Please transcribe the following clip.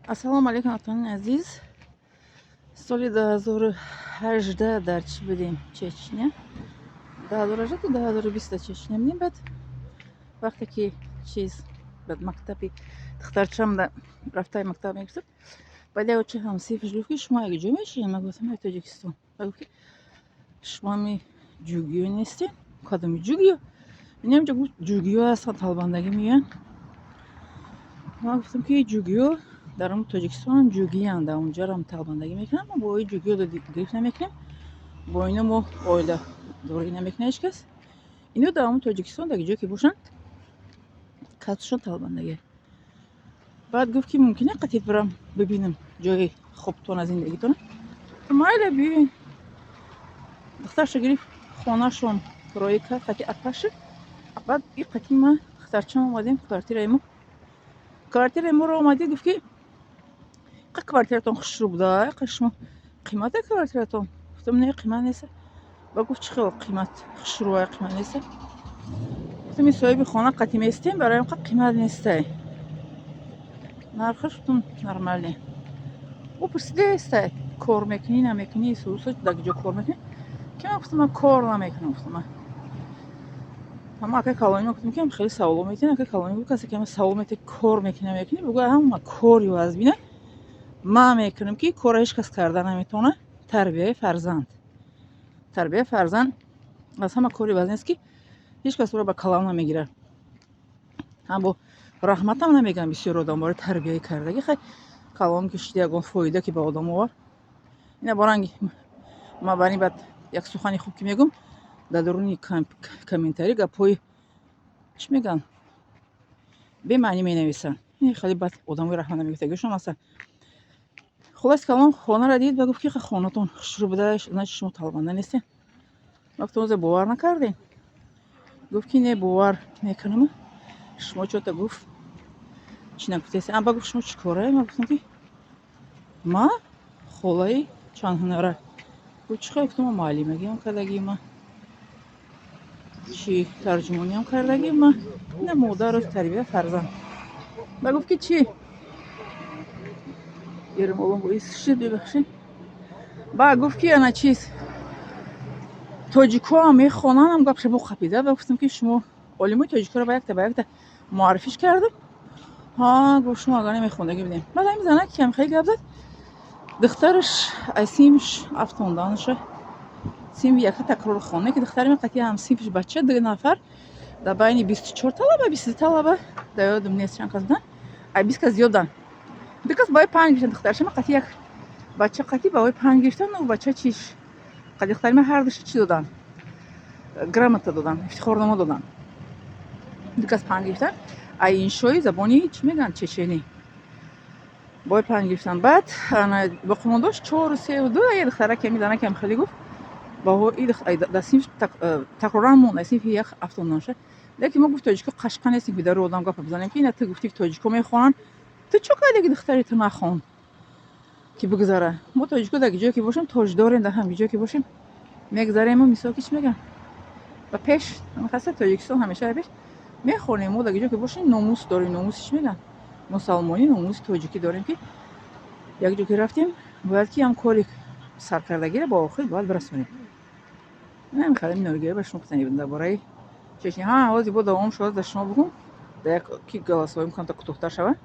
Ассалому алайкум, ватанони азиз. Соли 2018 дар чӣ будем? Чечня. 2018 то 2020 дар Чечня будем. Баъд вақте ки чиз, баъд мактаби духтарчам рафтаи мактаб мегирифтам, баъд як оча ҳамсинфаш гуфт, ки шумо як ҷо мешинед? Ман гуфтам, ай Тоҷикистон. Баъд гуфт, ки шумо ами ҷугиё нестед? Кадоми ҷугиё? Инамҷо гуфт, ҷугиё ҳастанд, талбандагӣ меоянд. Ман гуфтам, ки ҷугиё дар он Тоҷикистон ҷугиянд, дар онҷарам талбандагӣ мекунанд. Мо бо ои ҷугиё гирифт намекунем, бо ино мо оила дорӣ намекунем ҳеҷ кас. Ино дар ҳамон Тоҷикистон, дар ҷое ки бошанд, касбшон талбандагӣ. Баъд гуфт, ки мумкин е қатит бирам, бибинам ҷои хобтона, зиндагитона? Майла, биёен. Духтарша гирифт, хонашон роӣ кард қати апаша. Баъд и қати ма духтарчам омадем квартираи мо. Квартираи моро омадид, гуфт, ки қа квартиратон хушрӯ буда, қа шумо қимата квартиратон? Гуфтам, не, қимат неста. Ба гуфт, чӣ хел қимат хушрӯа, қимат неста? Гуфтам, ин соҳиби хона қати местем, барои қа қимат нестай нархаш. Гуфтам, нормально. Ӯ пурсидестай, кор мекунӣ, намекунӣ, исуса, дар ҷо кор мекунӣ? Ки ман гуфтам, ман кор намекунам. Гуфтам, ман ҳама акаи калони гуфтам, ки хеле саволо метиҳанд. Акаи калони гуфт, касе ки ҳама савол метиҳад, кор мекунӣ, намекунӣ, бигӯ, ҳама кори вазбина ман мекунам, ки корро ҳеҷ кас карда наметавонад. Тарбияи фарзанд, тарбияи фарзанд аз ҳама кори вазн аст, ки ҳеҷ кас ӯро ба калам намегирад, ҳам бо раҳматам намегӯям. Бисёр одам бораи тарбияи кардагӣ, хай, калон ки шуд, ягон фоида ки ба одам овард. Ина бо ранги ма бар ин баъд як сухани хуб ки мегӯм, дар даруни комментарий гапҳои, чӣ мегӯянд, бемаънӣ менависанд. Хеле бад одамои раҳмат намегуфтагишон ҳастанд. Хулос калом, хонаро дид ва гуфт, ки хонатон хушрӯ буда, значит, шумо талабанда нестед. Ма гуфтам, озе бовар накардем? Гуфт, ки не, бовар мекунам. Шумо чота гуфт, чӣ нагуфтест. Ба гуфт, шумо чӣ кора? Ма гуфтам, ки ма холаи чандҳунара. Гуфт, чӣ хел? Гуфтам, ма муаллимагиам кардагӣ, ма чӣ тарҷумониам кардагӣ, ма ина модару тарбия фарзанд. Ба гуфт, ки чӣ ермолом боис шуд, бибахшед. Ба гуфт, ки ана чиз, тоҷикоам мехонанам, гапша бо қапида. Ба гуфтам, ки шумо олимои тоҷикоро ба якта муаррифиш кардам. Ҳа, гуфт, шумо агар намехондагӣ будем. Баъд ҳамин занак кам хеле гап зад. Духтараш аз синфш афтонданаша, синфи яка такрор хонда, ки духтари ман қатъи ҳамсинфиш бача ду нафар дар байни 24 талаба, 22 талаба, дар ёдам нест чанд кас будан, ай 20 кас зиёдан, ду кас баҳои 5 гирифтан. Духтарша ман қатъи як бача қатъи баҳои 5 гирифтан. Бача чиш, духтари ман ҳар душа чӣ додан? Грамота додан, ифтихорнома додан. Ду кас 5 гирифтан ай иншои забони, чӣ мегӯянд, чеченӣ баҳои 5 гирифтан. Баъд боқимондош чору севу ду. Я духтара ками занакам хеле гуфт, дар синф такроран монд, ай синфи як афтонданаша. Лекин мо, гуфт, тоҷико қашқа нестем, ки дар одам гапа бизанем, ки ина ту гуфтӣ, ки тоҷико мехонанд, ту чо карде, ки духтари ту нахон, ки бигзара? Мо тоҷико дар ҷое ки бошем, тоҷ дорем, дар ҳам ҷое ки бошем, мегзарему мисол ки, чӣ мегӯям, ба пеш хаста. Тоҷикистон ҳамеша пеш мехонем. Мо дар ҷое ки бошем, номус дорем, номуси, чӣ мегӯям, мусалмонӣ, номуси тоҷикӣ дорем, ки як ҷо ки рафтем, бояд ки ҳам кори саркардагиро ба охир бояд бирасонем. Намехоҳам норигиро ба шумо гуфтани будам дар бораи Чечня. Ҳа, ҳозир бо давом шуд, дар шумо бигӯм, дар як ки голосовой мекунам, то кӯтоҳтар шавад.